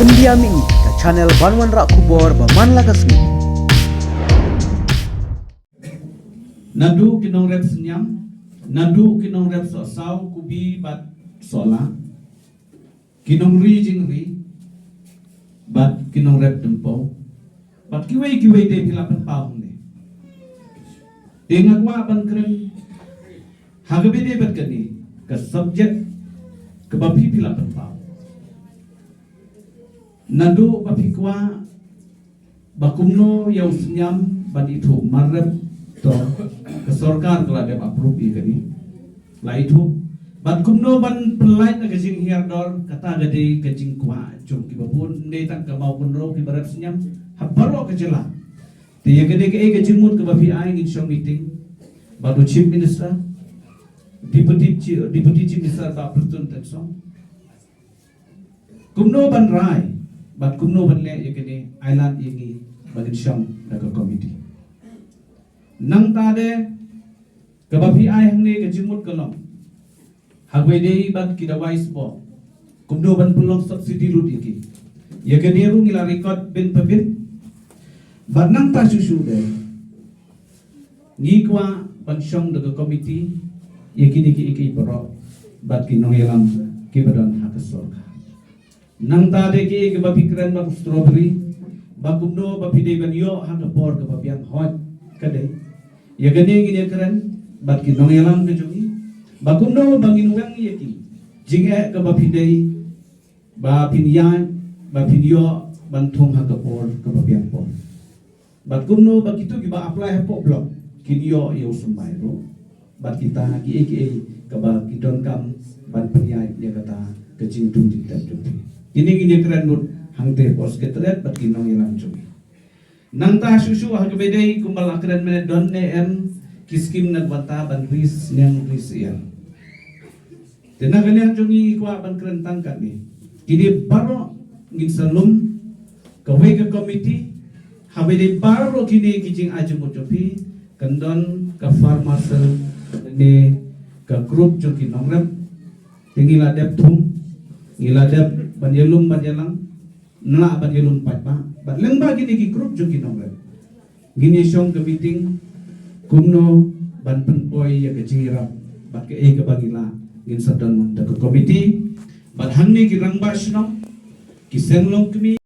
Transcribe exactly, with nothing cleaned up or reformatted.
India Mih, ka channel ban wanrah khubor ba man la ka sngi. Naduh ki nongrep Sniam, naduh ki nongrep Sohsaw, Kubi bad Sohlah, ki nongri jingri bad ki nongrep Dympew bad kiwei kiwei de phi la pynpaw hangne. Te nga kwah ban kren ha kaba ïadei bad kane ka subject kaba phi phi la pynpaw. Naduh ba phi kwah ba kumno ïa u Sniam ban ithuh marrep, to ka sorkar ka la dep approve ïa kane, la ithuh. Bad kumno ban pynlait na ka jinghiar dor, kata ka dei ka jingkwah jong kiba bun, ne tang ka Mawkynrew kiba rep Sniam, ha baroh ka jylla. Te ïa kane kaei ka jingmut kaba phi ai, ngin shong meeting bad u Chief Minister, Deputy Chi-, Deputy Chief Minister Bah Prestone Tynsong. Kumno ban rai bad kumno ban leh ïa kane, ai lad ïa ngi ba ngin shong da ka committee. Nangta de kaba phi ai hangne ka jingmut ka long ha kaba ïadei bad ki dawai sboh, kumno ban pynlong subsidy lut ïa ki. Ïa kane ruh ngi la record bin pa bin. Bad nangta shuh shuh de ngi kwah ban shong da ka committee ïa kine kiei kiei baroh bad ki nongïalam kiba don ha ka sorkar. Nangta de kiei kiba phi kren bad u Strawberry, ba kumno ba phi dei ban ïoh ha ka por kaba biang, hooid ka dei. Ïa kane ngin ïa kren bad ki nongïalam ka jong ngi ba kumno ba ngin weng ïa ki jingeh kaba phi dei ba phin ïaid, ba phin ïoh ban thung ha ka por kaba biang por. Bad kumno ba kito kiba apply hapoh block kin ïoh ïa u symbai ruh. Bad kita kiei kiei kaba ki donkam ban pynïaid ïa kata ka jingdum jingtep jong ki. Kine ngin ïa kren lut hangtei hapoh Secretariat bad ki nongïalam jong ngi. Nangta shuh shuh ha kaba ïadei kumba la kren mynne, don ne em ki skim na ka bynta ban ri sniang ri syiar. Te na ka liang jong ngi, ngi kwah ban kren tang katne. Kine baroh ngin sa lum kawei ka committee ha kaba ïadei baroh kine ki jingai jingmut jong phi, kan don ka farmer cell ne ka group jong ki nongrep. Te ngi la dep thung, ngi la dep ban ïalum ban ïalang, ngi la ban ïalum paidbah bad lyngba kine ki group jong ki nongrep. Ngin ïa shong ka meeting kumno ban pynpoi ïa ka jingïarap bad kaei kaba ngi lah, ngin sa don da ka committee. Bad hangne ki rangbah shnong, ki seng longkmie,